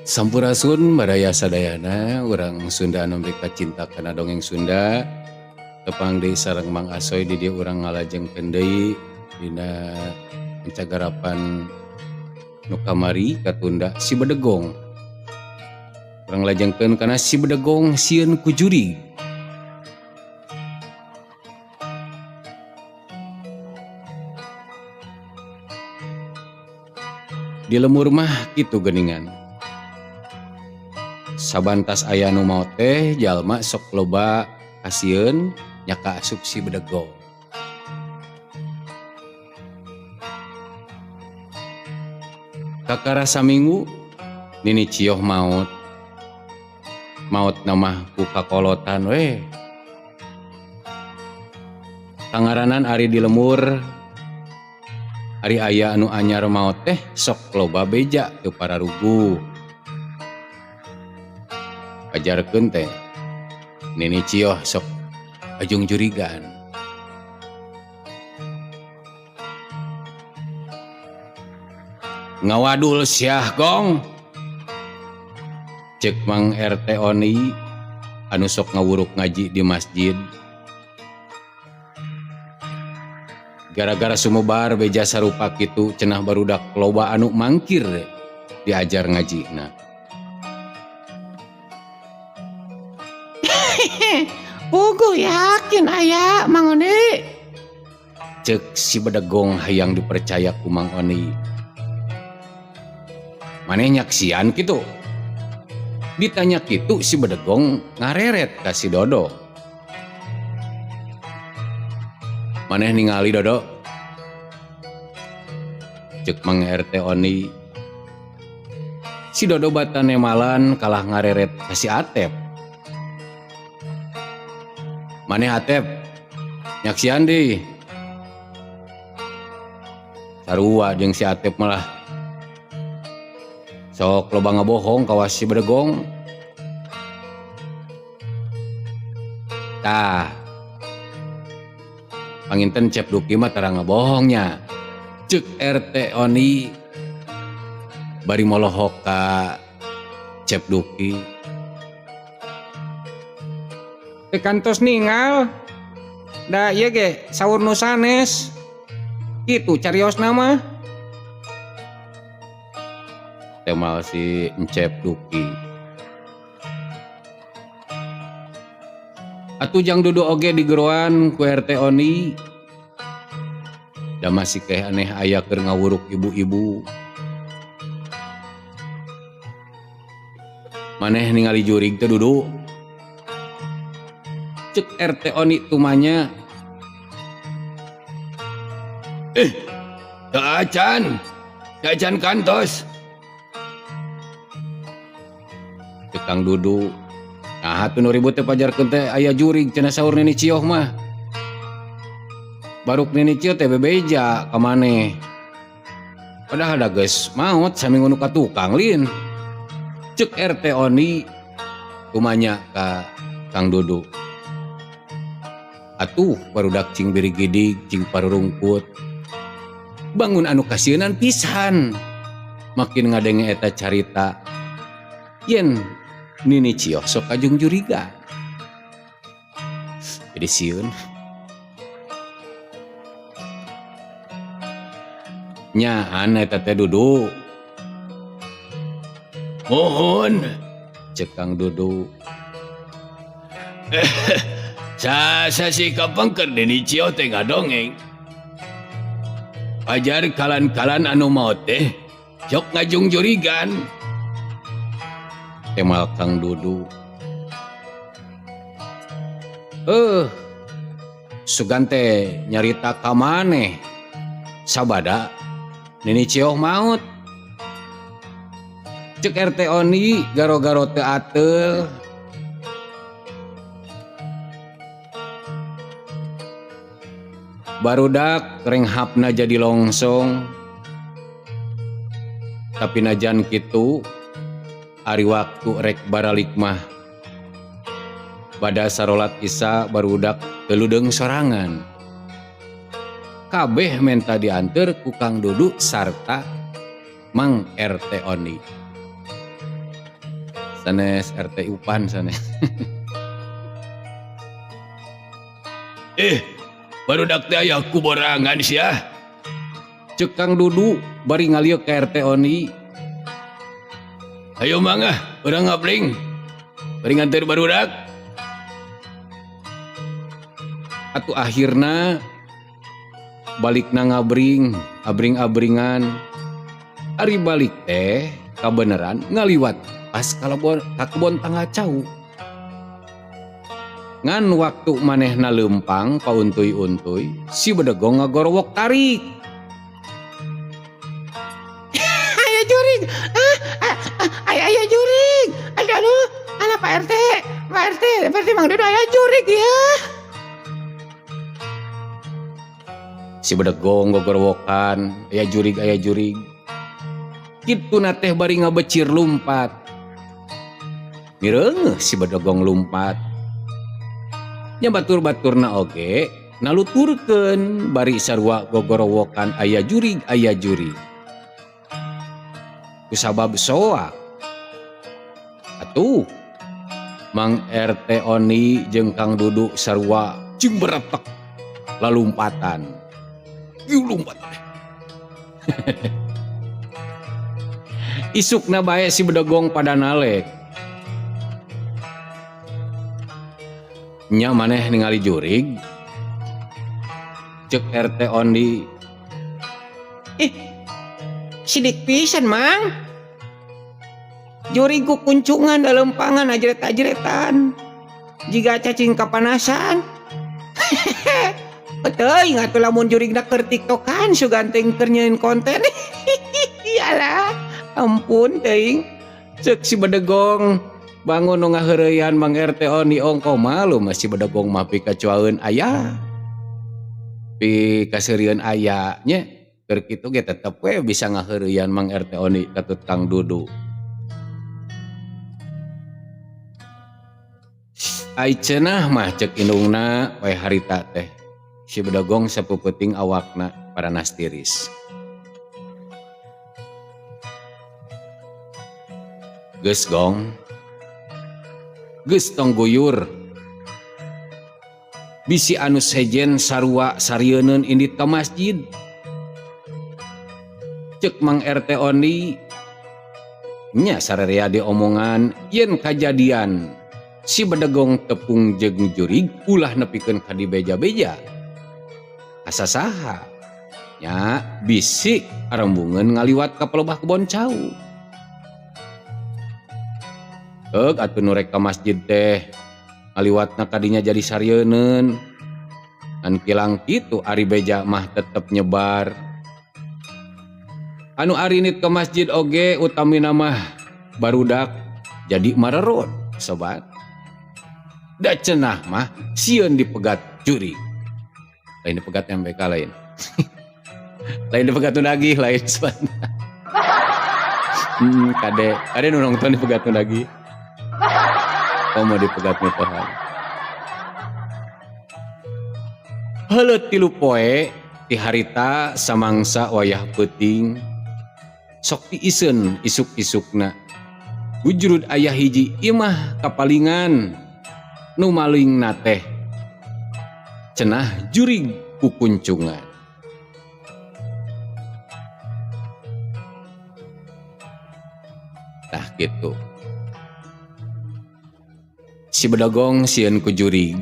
Sampurasun baraya sadayana urang Sunda anu mika cinta kana dongeng Sunda tepang deui sareng Mang Asoy di dieu urang ngalajengkeun deui dina pancagarapan nu kamari katunda si Bedegong. Urang lajengkeun kana si Bedegong sieun ku jurig. Di lemur mah kitu geuningan. Sabantas aya nu maot teh jalma sok loba kasieun nya kaasup si Bedegong. Kakara saminggu Nini Cioh maot. Maotna mah ku kakolotan we. Kangaranan ari di lemur ari aya anu anyar maot teh sok loba beja teu pararuguh. Pajarkeun teh Nini Cioh sok ajung jurigan. Ngawadul siah Gong. Cek Mang RT Oni anu sok ngawuruk ngaji di masjid. Gara-gara sumebar beja sarupa kitu cenah barudak loba anu mangkir diajar ngajina. Puguh yakin aya Mang Oni. Cek si Bedegong hayang dipercaya ku Mang Oni. Maneh nyaksian kitu? Ditanya kitu si Bedegong ngareret ka si Dodo. Maneh ningali Dodo? Cek Mang RT Oni. Si Dodo batane malan kalah ngareret ka si Atep. Maneh Atep nyaksian deui. Sarua jeung si Atep malah. Sok loba ngabohong kawas si Bedegong. Tah. Panginten Cep Duki mah tara ngabohongnya. Cek RT Oni bari molohok ka Cep Duki. Teu kantos ningal. Da ieu ge saur nu sanes. Kitu cariosna mah. Temal si Encep Duki. Atuh jang dudu oge digeroan ku RT Oni. Da masih keh aneh aya keur ngawuruk ibu-ibu. Maneh ningali jurig teh dudu. Cek RT Oni tumanya. Teu acan. Teu acan kantos. Cek Kang Dudu. Nah, atuh nu ribut teh pajarkeun teh aya jurig cenah saur Nini Cioh mah. Baruk Nini Cioh teh bebeja ka maneh. Padahal da geus maot saminggu nu ka tukang lin. Cek RT Oni tumanya ka Kang Dudu. Atuh barudak cing birigidig cing parurungkut. Bangun anu kasieunan pisan. Makin ngadenge eta carita yen Nini Cioh sok kajung juriga. Jadi sieun. Nyaan eta teh Dudu. Mohon. Cek Kang Dudu. Sasasi kapengker Nini Cioh teh ngadongeng. Ajar kalan-kalan anu maot teh sok ngajung jurigan. Temal Kang Dudu. Sugan teh nyarita ka maneh. Sabada Nini Cioh maot. Cek RT Oni garo-garo teu ateul. Barudak renghapna jadi longsong. Tapi najan kitu ari waktu rek baralik mah bada sarolat isya barudak teu sorangan. Kabeh menta dianteur ku Kang Dudu sarta Mang RT Oni. Sanes RT Upan sanes. Eh, barudak teh aya kuborangan sia. Cek Kang Dudu bari ngalieu ka RT Oni. Ayo mangga, urang ngabring. Bari nganter barudak. Atuh akhirna balikna ngabring, abring-abringan. Ari balik teh kabeneran ngaliwat pas ka kebon tangga cau. Ngan waktu manehna leumpang pauntuy-untuy, si bedegong ngagorowok tarik. Aya jurig. Aya jurig. Aduh aduh, alah Pak RT. Pak RT, Pak RT Mang Dudu aya jurig ya. Si bedegong gogorowokan, aya jurig aya jurig. Kituna teh bari ngabecir lumpat. Mireungeuh si bedegong lumpat. Nya batur-baturna oge naluturkeun bari sarua gogorowokan aya jurig aya jurig. Kusabab soak. Atuh Mang RT Oni jeung Kang Dudu sarua jeung beretek lalumpatan. Ieu lumpat. Isukna bae si bedegong pada nalek. Nya maneh ningali jurig. Cek RT Ondi. Ih, sidik pisan Mang. Jurig ku kuncungan dalempangan ajret-ajretan. Jiga cacing kapanasan. Teuing atuh lamun jurigna keur tiktokan sugan teh keur nyieun konten. Alah, ampun teuing. Cek si bedegong bangun nu ngaheureyan Mang RT Oni ongko malu mah si bedegong mah pikacuaeun aya. Pikaseurieun aya nya. Keur kitu ge tetep we bisa ngaheureyan Mang RT Oni katut Kang Dudu. Ai cenah mah cek indungna we harita teh. Si bedegong sapeupeting awakna paranas tiris. Geus gong. Geus tong guyur. Bisi anu sejen sarua sarieunun indit ka masjid. Cek Mang RT Oni nya sarerea diomongan yen kajadian si bedegong tepung jeung jurig ulah nepikeun ka dibeja-beja. Asa saha nya bisi arembungeun ngaliwat ka palebah kebon cau. Heug atuh nu rek ka masjid teh ngaliwatna kadinya jadi sarieunun. Ngan kilang kitu ari beja mah tetep nyebar. Anu arinit ke masjid oge utamina mah barudak jadi marerot sobat. Da cenah mah sieun dipegat juri. Lain dipegat MBK lain. Lain dipegat nu nagih lain sobat. Kade, kade nu nonton dipegat nu nagih. Komo dipegat nu tohan. Heuleut 3 poe ti harita samangsa wayah peuting. Sok tiiseun isuk-isukna. Bujurud aya hiji imah kapalingan nu malingna teh cenah jurig kukuncungan. Tah kitu. Si bedogong sieun ku jurig.